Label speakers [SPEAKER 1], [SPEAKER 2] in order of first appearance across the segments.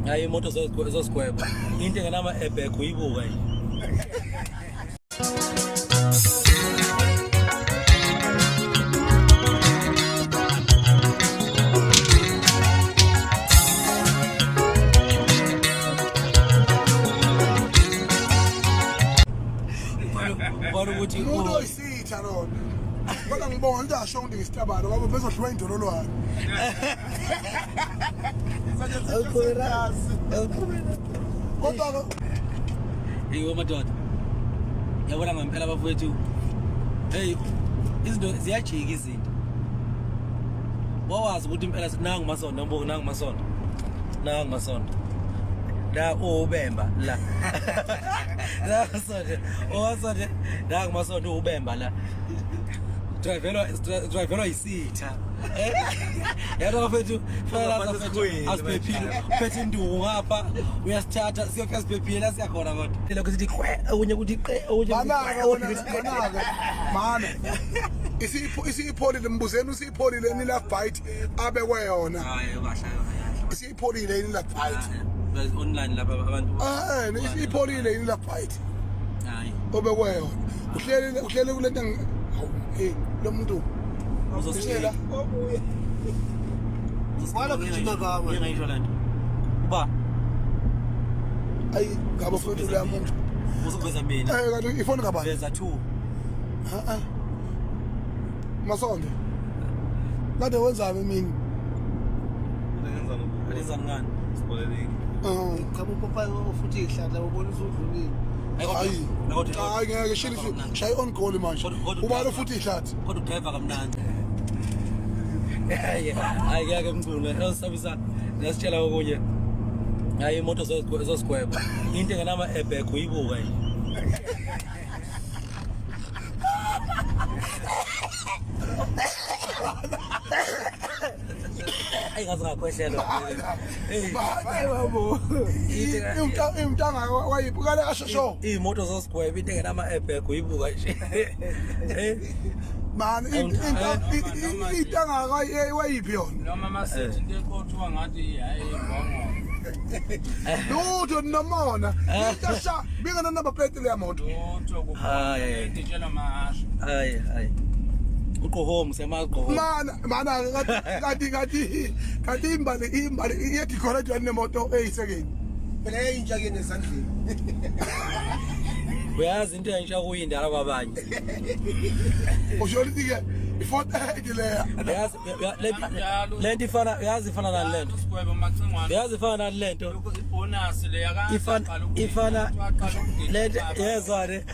[SPEAKER 1] Hayi, imoto zosigwebo, into engenama airbag uyibuka nje. Ubona ukuthi
[SPEAKER 2] Umuntu oyisitha lona. Kodwa ngibonga into asho ukuthi ngisitabane ngoba bezodliwa indololwane. Kodwa
[SPEAKER 1] Hey madoda. Yabona ngempela bafowethu. Hey, izinto ziyajika izinto. Wawazi ukuthi impela nangu masonto, ngibuka nangu masonto. Nangu masonto. La ubemba la. La masonto, owasonto, nangu masonto ubemba la. Drivelwa drivelwa isitha. Eh? Yabo bafethu, fana bafethu, asiphephile. Uphethe induku ngapha, uyasithatha siyofika siphephile la siyakhona kodwa. Lokho sithi qwe, okunye kuthi qe, okunye kuthi
[SPEAKER 2] Mana-ke
[SPEAKER 1] qwe, okunye
[SPEAKER 2] wena
[SPEAKER 1] kuthi qe.
[SPEAKER 2] mana-ke mana isiyipholile mbuzeni usiyipholile yini love bite abekwe yona
[SPEAKER 1] Hayi, kahle kahle.
[SPEAKER 2] isiyipholile yini love bite
[SPEAKER 1] Hayi, online lapha abantu.
[SPEAKER 2] ah eh isiyipholile yini love bite
[SPEAKER 1] Hayi.
[SPEAKER 2] obekwe yona uhleli kule nto hawu hey lo muntu
[SPEAKER 1] Uzositshela.
[SPEAKER 3] Wala gijima kawe.
[SPEAKER 1] Ngiyayisho lento. Uba
[SPEAKER 2] ayi ngabo futhi lo muntu
[SPEAKER 1] uzokuveza mina.
[SPEAKER 2] eh kanti ifoni kabani
[SPEAKER 1] Veza 2.
[SPEAKER 2] Ah, ah. Masonde. Kade wenzani emini?
[SPEAKER 1] Aliza ngani?
[SPEAKER 2] Ah.
[SPEAKER 3] Cha upopayi futhi ihlahla ubona usudlulile.
[SPEAKER 2] Hayi. Hayi ngeke shili shayi on goal manje. Ubalo futhi ihlathi.
[SPEAKER 1] Kodwa udriver kamnandi. Hayi, hayi ngeke mculo. Esabisa nasitshela okunye. Hayi, imoto zosigwebo. Into engenama airbag uyibuka nje. Ayi, ngaze ngakhwehlela. Hey.
[SPEAKER 2] Imntanga wayiphi kale kashosho.
[SPEAKER 1] Iy'moto zosigwebo, into engenama airbag uyibuka nje. Eh?
[SPEAKER 2] Man intanga wayiphi yona?
[SPEAKER 4] Noma masithi into eqothwa ngathi hayi imbongo.
[SPEAKER 2] Lutho nomona. Into sha bingana number plate le moto.
[SPEAKER 4] Lutho
[SPEAKER 1] Hayi.
[SPEAKER 4] kuphela mahasha.
[SPEAKER 1] Hayi, hayi. Uqo home, siyamazi uqo home.
[SPEAKER 2] Mana mana kanti imbali iyedecorate nemoto eyisekeni.
[SPEAKER 3] Phela yayintsha ke nesandleni.
[SPEAKER 1] Uyazi into entsha kuyindala kwabanye.
[SPEAKER 2] Usho ukuthi ke i-fourth head leya.
[SPEAKER 1] Uyazi lento ifana, uyazi ifana nani lento?
[SPEAKER 4] Sigwebo macingwane.
[SPEAKER 1] Uyazi ifana nani lento?
[SPEAKER 4] Lokho ibonus le
[SPEAKER 1] Ifana lento yezwa ne.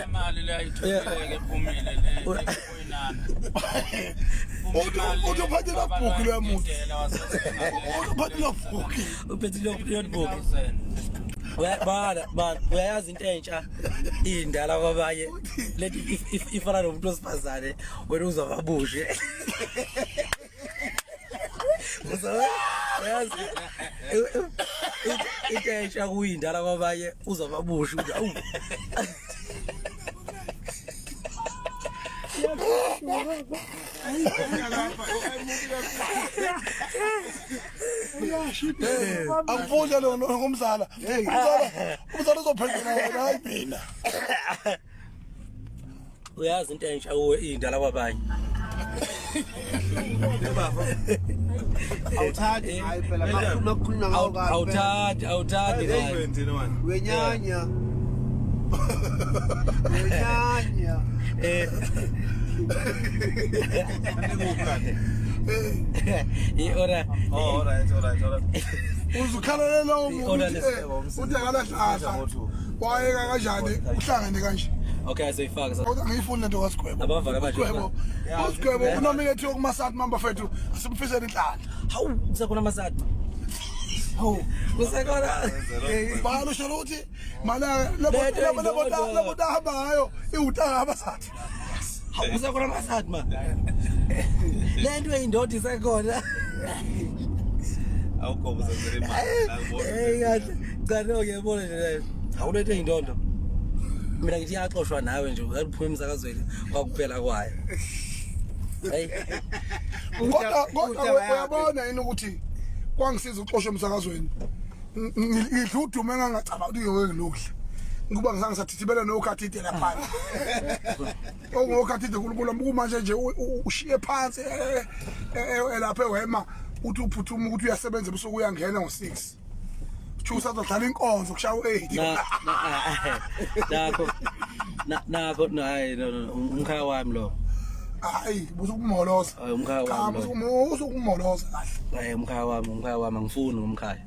[SPEAKER 4] Imali le ayitholeke ephumile le oyinana.
[SPEAKER 2] Uthi uphathe logbook loya muntu. Uthi uphathe logbook.
[SPEAKER 1] Uphethe notebook. Uyabala man, uyayazi into entsha indala kwabanye. Lento ifana nomuntu wesifazane wena uzwa babushe. Uyazi into entsha kuyindala kwabanye uzwa babushe ukuthi awu.
[SPEAKER 2] Angifuni lo ngomzala. Umzala umzala uzophendula wena hayi mina.
[SPEAKER 1] Uyazi into entsha kuwe indala kwabanye.
[SPEAKER 3] Awuthathi hayi phela makukhulunywa ngawo kabi.
[SPEAKER 1] Awuthathi, awuthathi kabi.
[SPEAKER 3] Wenyanya. Wenyanya.
[SPEAKER 1] Eh. I-order.
[SPEAKER 5] Oh, all right, all right, all right.
[SPEAKER 2] Uzukhalela lowo muntu
[SPEAKER 1] I-order
[SPEAKER 2] uthi, eh, uthi akalahlahla. Wayeka kanjani uhlangene kanje.
[SPEAKER 1] Okay, azoyifaka.
[SPEAKER 2] Kodwa angiyifuni lento kaSigwebo.
[SPEAKER 1] Abavaka manje.
[SPEAKER 2] Usigwebo. Usigwebo unominate kumasat mamba fethu asimfisele inhlanhla.
[SPEAKER 1] Hawu, kusekhona amasati. Hawu, kusekhona.
[SPEAKER 2] Balo usho ukuthi mana
[SPEAKER 1] Lento
[SPEAKER 2] lebo lebo
[SPEAKER 1] indoda.
[SPEAKER 2] lebo tahamba ngayo iwutanga amasat.
[SPEAKER 1] Hawu, kusekhona amasati ma. Lento eyindoda isekhona.
[SPEAKER 5] Awukho uzenzela imali.
[SPEAKER 1] Hey kahle. Cha no ngiyabona nje leyo. Hawu, lento eyindondo. Mina ngithi iyaxoshwa nawe nje, uyaphuma emsakazweni kwakuphela kwayo. Hey.
[SPEAKER 2] Kodwa uyabona yini ukuthi kwangisiza ukuxoshwa emsakazweni. Ngidla udume engangacabanga ukuthi ngiyoke ngiludle. Ngoba ngizange ngisathithibela nokhathide lapha. Ongokhathide uNkulunkulu kumanje nje ushiye phansi elapha ewema uthi uphuthuma ukuthi uyasebenza ebusuku uyangena ngo6. Chu usazodlala inkonzo kushaya u8.
[SPEAKER 1] Na na nakho nakho no hayi, no, no, umkhaya wami lo.
[SPEAKER 2] Hayi, busukumholoza.
[SPEAKER 1] Hayi, umkhaya
[SPEAKER 2] Cha,
[SPEAKER 1] wami lo.
[SPEAKER 2] Usukumholoza kahle.
[SPEAKER 1] Hayi, umkhaya wami, umkhaya wami, angifuni ngomkhaya.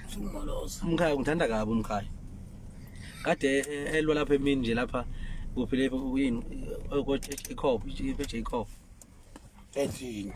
[SPEAKER 2] Usukumholoza.
[SPEAKER 1] Umkhaya ngithanda kabi umkhaya. Kade elwa lapha emini nje lapha kuphi lapho yini ko Jacob, ibe Jacob.
[SPEAKER 3] 13.